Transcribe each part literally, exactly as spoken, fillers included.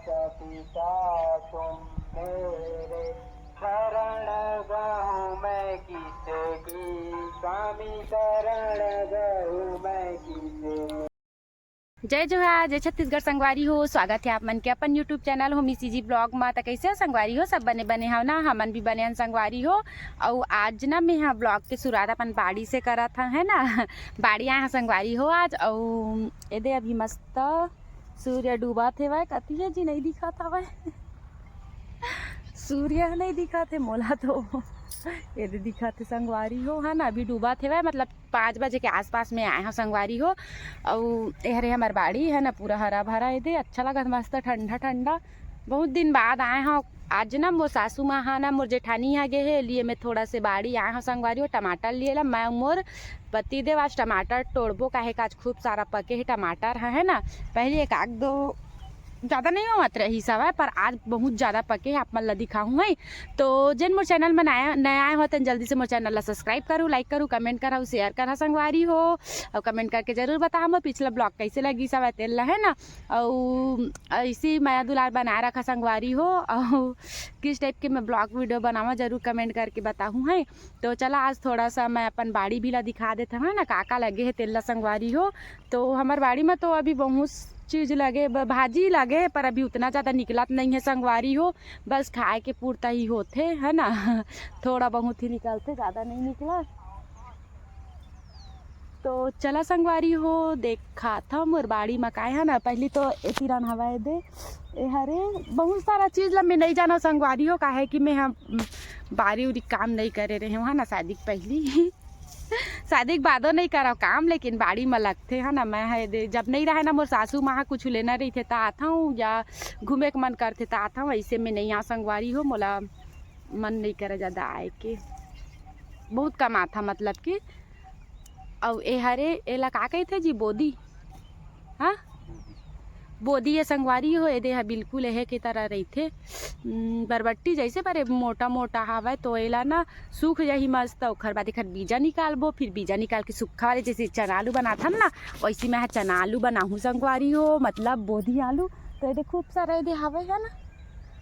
पिता तुम मेरे, शरण गहूँ मैं किसकी, स्वामी शरण गहूँ मैं किसकी। जय जोहार, जय छत्तीसगढ़ संगवारी हो। स्वागत है आप मन के अपन YouTube channel Homi CG blog मा। त कैसे हो संगवारी हो? सब बने बने हव ना? हमन भी बने हन संगवारी हो। अउ आज ना मैं ह ब्लॉग के शुरुआत अपन बाड़ी से करत हव, है ना? बाड़ी आए हव संगवारी हो आज। अउ एदे अभी मस्त सूर्य डूबत हेवय। कति हे जी, नहीं दिखत हवय। सूर्य नहीं दिखत हे मोला तो। एदे दिखत हे संगवारी हो, है ना? अभी डूबत हेवय, मतलब पाँच बजे के आसपास में आए हव संगवारी हो। अउ ए हरे हमर बाड़ी है ना, पूरा हरा भरा, एदे अच्छा लगत, मस्त ठंडा ठंडा। बहुत दिन बाद आए हव। आज ना मोर सासू माँ हा ना मोर जेठानी हा गे हे, लिए मैं थोड़ा से बाड़ी आए हव संगवारी हो। टमाटर लिए ला मैं अउ मोर पति देव आज टमाटर टोड़बो, काहे का आज खूब सारा पके हे टमाटर हा, है ना। पहली एक आध दो ज्यादा नहीं होवत रहिस हवय, पर आज बहुत ज्यादा पके हे, आप मन ला दिखाहूँ है। तो जेन मोर चैनल में नया नया आए हो, तेन जल्दी से मोर चैनल ला सब्सक्राइब करू, लाइक करू, कमेंट करहु, शेयर करहु संगवारी हो, अउ कमेंट करके जरूर बताहू मोर पिछला ब्लॉग कैसे लगिस हवय तेन ला, है ना। अउ ऐसी मया दुलार बनाए रखा संगवारी हो, अउ किस टाइप के मैं ब्लॉग वीडियो बनावा, जरूर कमेंट करके बताहू है। तो चला, आज थोड़ा सा मैं अपन बाड़ी भी ला दिखा देत हव ना, का का लगे हे तेन ला संगवारी हो। तो हमर बाड़ी में तो अभी बहुत चीज लगे, ब-, भाजी लगे हे, पर अभी उतना ज्यादा निकलत नहीं है संगवारी हो, बस खाए के पुरता ही होथे, है ना। थोड़ा बहुत ही निकलथे, ज्यादा नहीं निकलत। तो चला संगवारी हो, देखाथव मोर बाड़ी म काय हे ना। पहली तो ए तिरन हवय दे, ए हरे बहुत सारा चीज ला मैं नहीं जानव संगवारी हो, काहे कि मैं हम बारी उरी काम नहीं करे रहे हव ना शादी के पहली। शादी के बादो नहीं करव काम, लेकिन बाड़ी म लगथे, है ना। मैं हे दे, जब नहीं रहे ना मोर सासू माँ कुछ लेना रहिथे त आथव, या घूमे के मन करथे त आथव, ऐसे में नहीं आ संगवारी हो, मोला मन नहीं करे ज्यादा आए के, बहुत कम आथा मतलब कि। अउ ए हरे, एला का कहिथे जी? बोदी, हाँ, बोदी ये संगवारी हो, एदे ह बिल्कुल एहे के तरह रहिथे। उम, बरबट्टी जैसे, पर ए मोटा मोटा हावय, तो एला ना सूख जाही मस्त, ओखर बाद एखर बीजा निकालबो, फिर बीजा निकाल के सूखा वाले जैसे चना आलू बनाथन ना, वैसी मैं ह चना आलू बनाहूँ संगवारी हो, मतलब बोदी आलू। तो एदे खूब सारा एदे हावय है ना,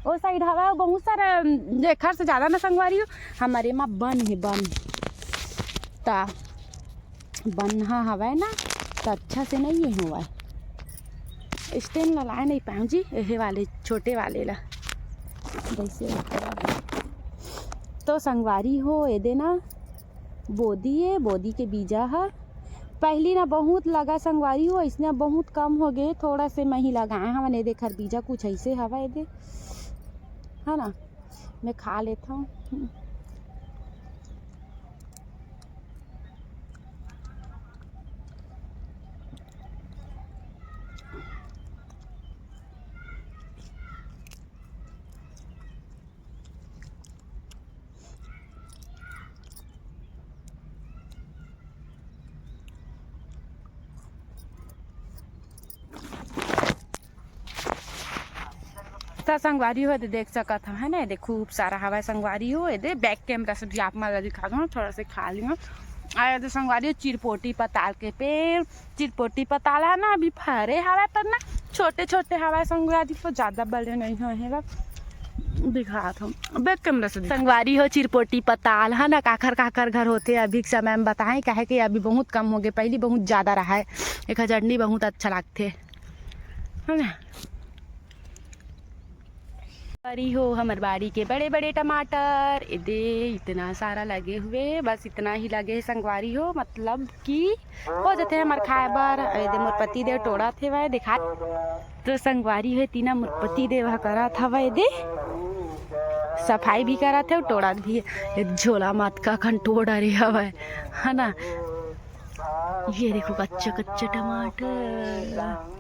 ओ साइड हवय, बहुत सारा, उम, एखर से ज्यादा ना संगवारी हो, हमर एमा बन हे, बन। ता बन्हा हवय ना, त अच्छा से नइ होवय। स्टैंड ला लाए नइ पाएंव जी, एहे वाले छोटे वाले ला। जैसे तो संगवारी हो, एदे ना बोदी ए, बोदी के बीजा ह पहली ना बहुत लगा संगवारी हो, अइसने बहुत कम हो गे, थोड़ा से मही लगाए हवन। एदे एखर बीजा कुछ ऐसे हवय एदे, है ना, मैं खा लेथव। त संगवारी हो, एदे देख सकत हव, है ना, एदे खूब सारा हवय संगवारी हो। एदे बैक कैमरा से भी आप मन ला दिखा दूँ, थोड़ा से खा लियो। आ एदे संगवारी हो, चिरपोटी पताल के पेड़, चिरपोटी पताल ह ना अभी फरे हवय, पर ना छोटे छोटे हवय संगवारी हो, ज्यादा बड़े नहीं होए हे। दिखात हव बैक कैमरा से, संगवारी हो, चिरपोटी पताल ह ना काखर काखर घर होथे अभी के समय में बताएं, काहे कि अभी बहुत कम हो गे, पहली बहुत ज्यादा रहा है। एखर चटनी बहुत अच्छा लगथे, है ना। अरे हो, हमर बाड़ी के बड़े-बड़े टमाटर, एदे इतना सारा लगे हुए, बस इतना ही लगे हे संगवारी हो, मतलब कि हो जथे हमर खाए बर। एदे मोर पति देव टोड़त हेवय, देखा तो संगवारी हो, एती ना मोर पति देव ह करत हवय, एदे सफाई भी करत हे, टोड़त भी हे। ए झोला म अतका कन टोड़ डरे हवय, है ना। ये देखो कच्चा कच्चा टमाटर।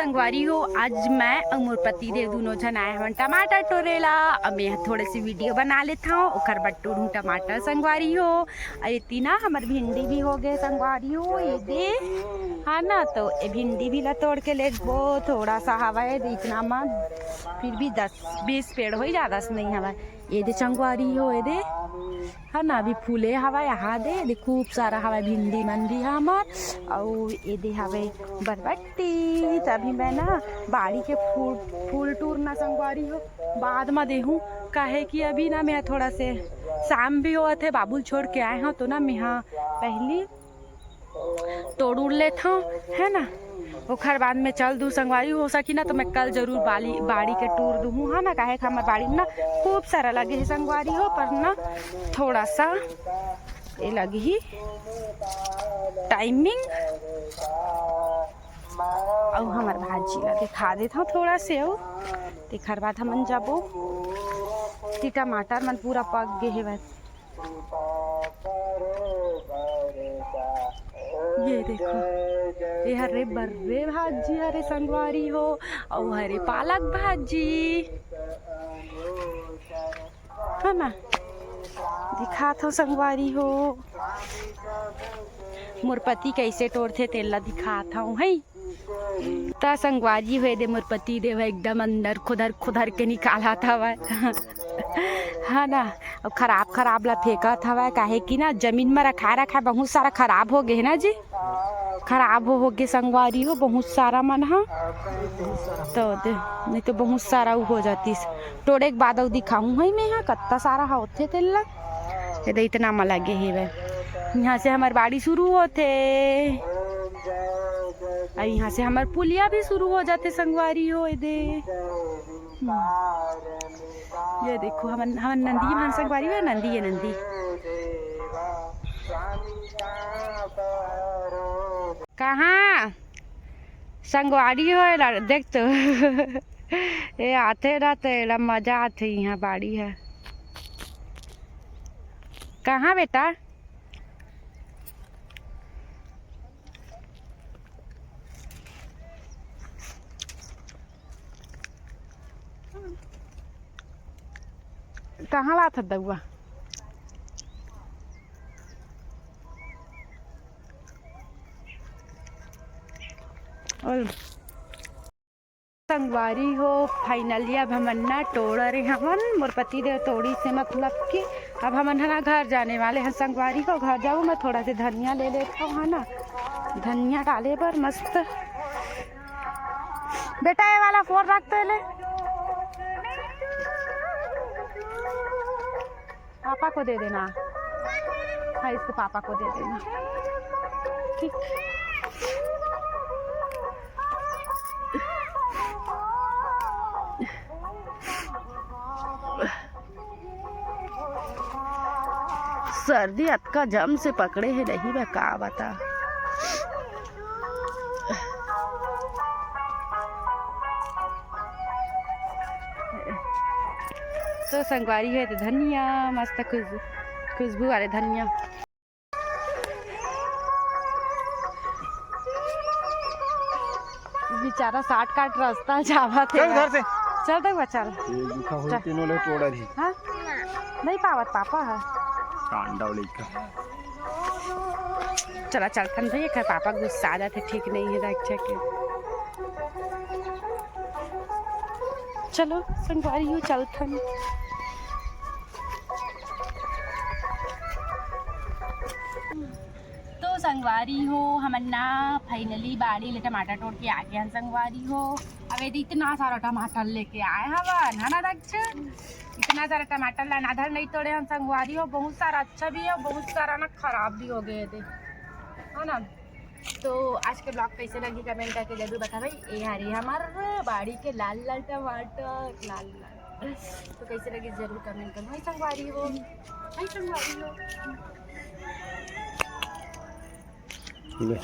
संगवारी हो, आज मैं अउ मोर पति देव दूनों झन आए हवन टमाटर टोरे ला। अब मैं थोड़े से वीडियो बना लेत हव, ओकर बर टोरहूँ टमाटर संगवारी हो। अउ एती ना हमर भिंडी भी हो गे संगवारी हो, ये दे, हाँ ना, तो ये भिंडी भी ला तोड़ के लेगबो। थोड़ा सा हवय, इतना मत, फिर भी दस बीस पेड़ होई, ज्यादा से नहीं हवय। ये दे संगवारी हो, ये दे, है ना, अभी फूले हवय, यहाँ दे, दे खूब सारा हवय भिंडी मन भी हमर, अउ ये दे हवय बरबट्टी। तभी मैं ना बाड़ी के फूल, फूल टूर ना संगवारी हो, बाद में देहूँ, काहे कि अभी ना मैं थोड़ा से शाम भी होवत हे, बाबुल छोड़ के आए हव, तो ना मैं पहली तोड़ उड़ लेत हव, है ना। ओखर बाद में चल दू संगवारी, हो सकी ना तो मैं कल जरूर बाली, बाड़ी के टूर दूहूँ, है ना, काहे कि हमर बाड़ी में ना खूब सारा लगे हे संगवारी हो, पर ना थोड़ा सा ये लगी टाइमिंग। अउ हमर भाजी ला दिखा देत हव थोड़ा से, अउ तेखर बाद हमन जाबो। ती टमाटर मन पूरा पक गे हे बस। ये देखो, ये हरे बर्रे भाजी हरे संगवारी हो, अउ हरे पालक भाजी, है ना। दिखात हव संगवारी हो, मोर पति कैसे टोरथे तेला दिखात हव, है। त संगवारी हो, ये दे मोर पति देव ह एकदम अंदर खुदर खुदर के निकालत हवय। हाँ ना, अउ खराब खराब ला फेंकत हवय, काहे कि ना जमीन म रखाए रखाए बहुत सारा खराब हो गे हे ना जी, खराब हो हो गे संगवारी हो बहुत सारा मन ह। तो दे, नहीं तो बहुत सारा उ हो जातिस। टोड़े के बाद अउ दिखाहूँ हई मैं ह कत्ता सारा ह होथे तेला। ये दे इतना म लगे हेवय। यहाँ से हमर बाड़ी शुरू होथे, अउ यहाँ से हमर पुलिया भी शुरू हो जाथे संगवारी हो। ये दे, हम्म। ये देखो, हमन, हमन नंदी, हमन संगवारी हो, नंदी, ये नंदी। कहाँ संगवारी हो, एला देख तो। ये आथे ना तो एला मजा आथे, यहाँ बाड़ी है। कहाँ बेटा? कहाँ लात हस दउआ? और संगवारी हो, finally अब हमन ना टोड़ डरे हवन। मोर पति देव टोड़िस हे, मतलब कि अब हमन ह ना घर जाने वाले हन संगवारी हो। घर जाहूँ मैं, थोड़ा से धनिया ले लेत हव, है ना, धनिया डाले बर मस्त। बेटा, ये वाला फोन रख तो ले। पापा को दे देना। हाँ, इसको पापा को दे देना। ठीक। सर्दी अतका जम से पकड़े हे, नहीं मैं का बता। तो संगवारी हे तो धनिया, मस्त खुश-, खुशबू वाले धनिया। बेचारा shortcut रास्ता जावत हे। चल उधर से। चल देख बा, चल। ये लिखा हुई चल। तीनों ले टोड़ा रही। हाँ? नहीं पावत पापा है। कांडा लेकर। चला चलथन भैया, कर पापा गुस्सा आ जाथे, ठीक नहीं है दाई के। चलो संगवारी हो चलथन। तो संगवारी हो, हमन ना finally बाड़ी ले टमाटर टोड़ के आ गए हन संगवारी हो। अब ये इतना सारा टमाटर लेके आए हवन, है ना दक्ष? इतना सारा टमाटर ला आधा नहीं तोड़े हन संगवारी हो, बहुत सारा अच्छा भी है, बहुत सारा ना खराब भी हो गए थे, है ना? तो आज के vlog कैसे लगी comment करके जरूर बतावे। ये हरे हमार बाड़ी के लाल लाल टमाटर, लाल लाल। तो कैसे लगी जरूर comment करो। हाय संगवारी हो, हाय संगवारी हो। ले।